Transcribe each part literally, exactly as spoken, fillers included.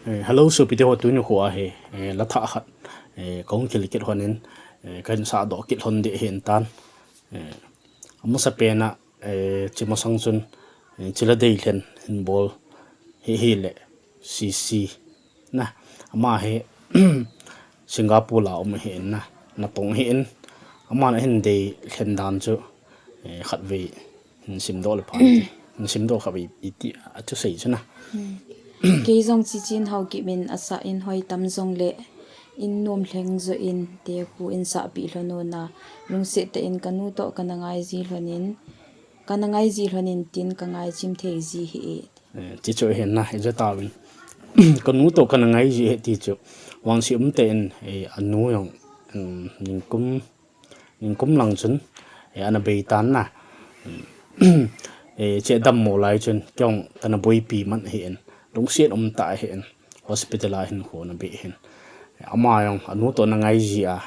Eh, hello, sopite ho, tuni khoa hi, eh, la thah khat, eh, kahung kile kit lhonin, eh, kahin sahdoh kit lhon ding ahin tan. Eh, amasa pena, eh, chi masang chun, eh, chi la dei lhen hin bol hi, hi le, C C na. Ama hi, Singapore a um ahin na, natong ahin, aman ahin dei lhen dan chu, eh, khatvei hin simdoh le pha, hin simdoh khatvei iti a chu sei chu na. Kei jong Chichin Haokip in asah in hoi tam jongle, in nom lheng joh in, tepu in sahpeh lhon u na, lungset tah in kanu toh kana ngai ji lhonin, kana ngai ji lhonin tin ka ngai chim thei ji hi e. Eh, ti chu ahin na, ijeh tauvin. Kanu toh kana ngai ji hi ti chu, vangse umtah in, eh, anu jong, um, ningkum, ningkum lang chun, eh, ana bei tan na. Eh, che dammo lai chun, kei jong kana boipi man ahin, lungset umtah ahin, hospital a hin kho ana bei ahin. Ama jong, anu toh ana ngai ji a,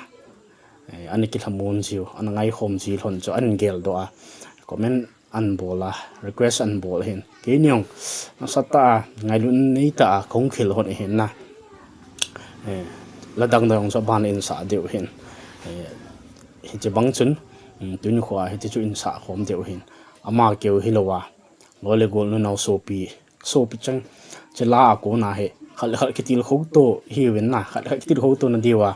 eh, ana kilhamon jiu, ana ngaikhom ji lhon chu, ana geldoh a, comment ana bol a, request ana bol ahin. Keini jong, nasatah a, ngailutna neitah a, kahung kile lhon ahin na. Eh, la dang dang jong chu aban in sah diu ahin. Eh, hiche bang chun, um, tuni khoa hiti chu in sah khom diu ahin. Ama keu hilou a, loi le gol, nunao, sopi, sopi chang, chila a kona hi, khat le khat kitilkhou to hiuvin na, khat le khat kitilkhou to na diu a,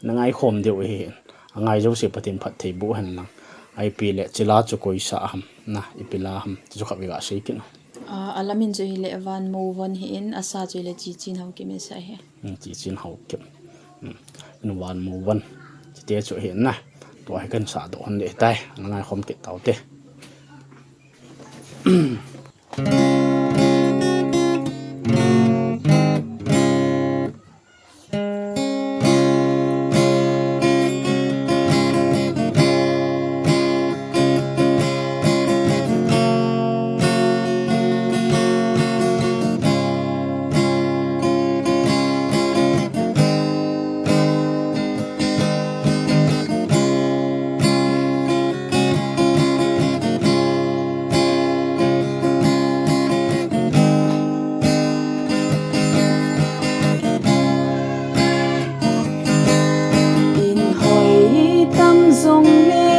na ngaikhom diu ahi. Angai jouse Pathen phattheiboh hen lang. Ipi le, chila chu koi sa ham na, ipi la ham, chu khatvei ga sei kit na. Ah, alamin chu hile Vanmo Von ahin, asa chu hile Chichin Haokip in asah ahi. Hmm, Chichin Haokip. Hmm, Vanmo Von. Chite chu ahin na. Tua hi kahin sahdoh lhon ding ahitai. Na ngaikhom kit taute. In hoi tam jongle,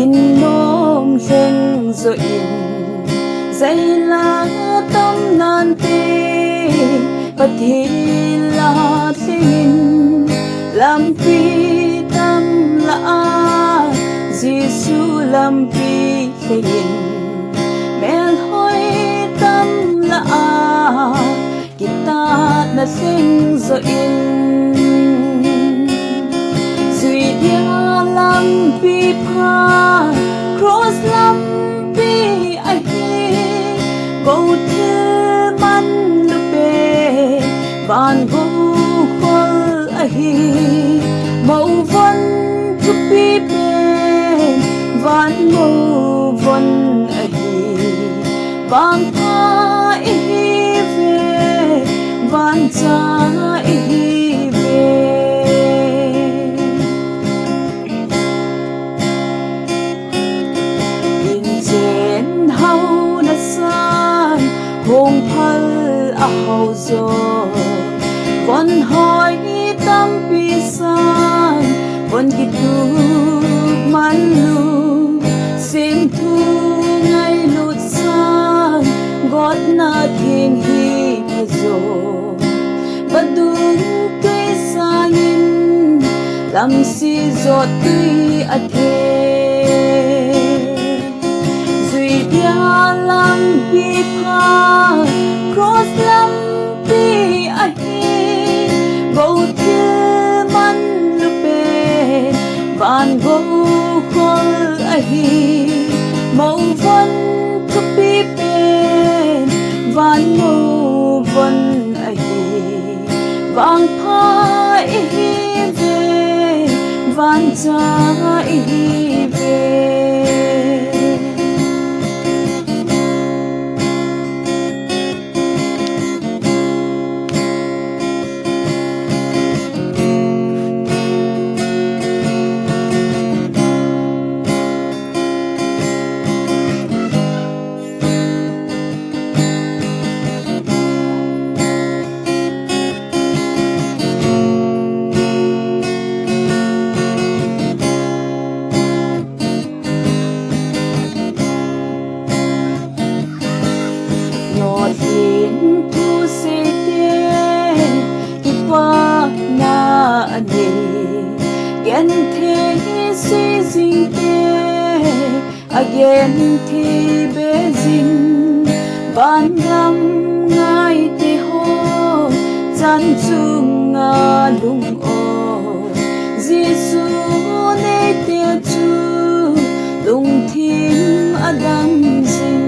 in nom lheng joh in, jai la tam nante, Pathen la lheng in, lampi tam la a, Jesu lampi lheng in, melhoi tam la a, kitatna lheng joh in. Jui dia lampi pha, cross lampi ahi, gou thil man lupen, van gou khol ahi, Mo Von thupi pen, Vanmo Von ahi. Vangpha ihi ve, vancha ihi ve. In chen hao nasan, hung phal a hao jo. Von hoi tampi san, von kitup man lou, semthu ngailut san, gotna theng hi pha jo. Vadung tui sangin, lamsi jot tui a the. Jui dia lampi pha, cross lampi ahi, gou thil man lupen, van gou khol ahi, Mo Von thupi pen, Vanmo Von ahi. Vangpha ihi ve, vancha ihi ve. Thusete kipana anei, genthei seijingte agenthei beijing, vangam ngaite ho chan chunga lung o, Jesu neite chu lungthim adang jing.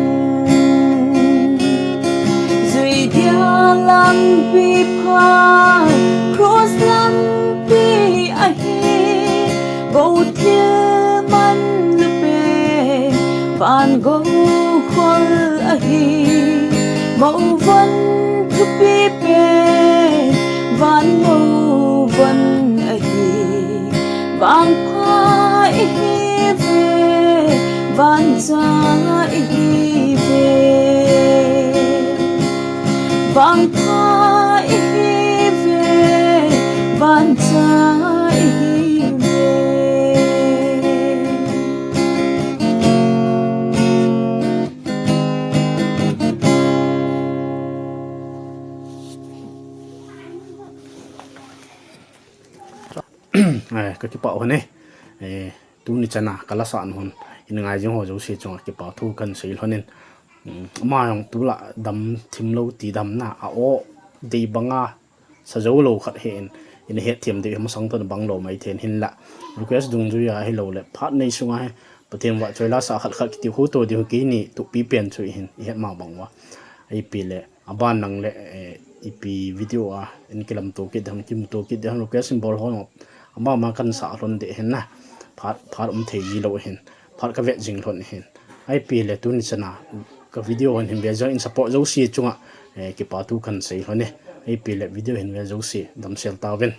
Jui dia lampi pha, cross lampi ahi, gou thil man lupe, van gou khol ahi, mou von thupi pe, van mou von ahi. Vangpha ihi ve, vancha ihi ve. Vangpha ihi ve, vancha ihi ve. Eh, ka kipah hon e. Eh, tuni chana ka la sah hon, in ngai jing ho jouse chunga kipa thu kan sei lhonin. Mm, ama jong tulai dam thim lou ti damna a o dei banga sa jou lou khat hi in, in hetthem dei masang ton bang lou mai then hinla. Request dungjuia hilou le phat nei sunga hi Pathen vahchoi la sa khat khat kiti hu to ding keini thupi pen chu hin i het ma bang uva. Ipi le aban nang le, eh, ipi video a in kilamto kit ding, kimuto kit ding, request in bol hon ama ma kan sa lhon ding hin na. Phat, phat um thei ji lou hin. Phat ka vet jing lhon hin. Ipi le tuni chana ka video hon hin ve jong in support jouse chunga, eh, kipa thu kan sei lhon e. Ipi le video hin ve jouse damsel tauvin.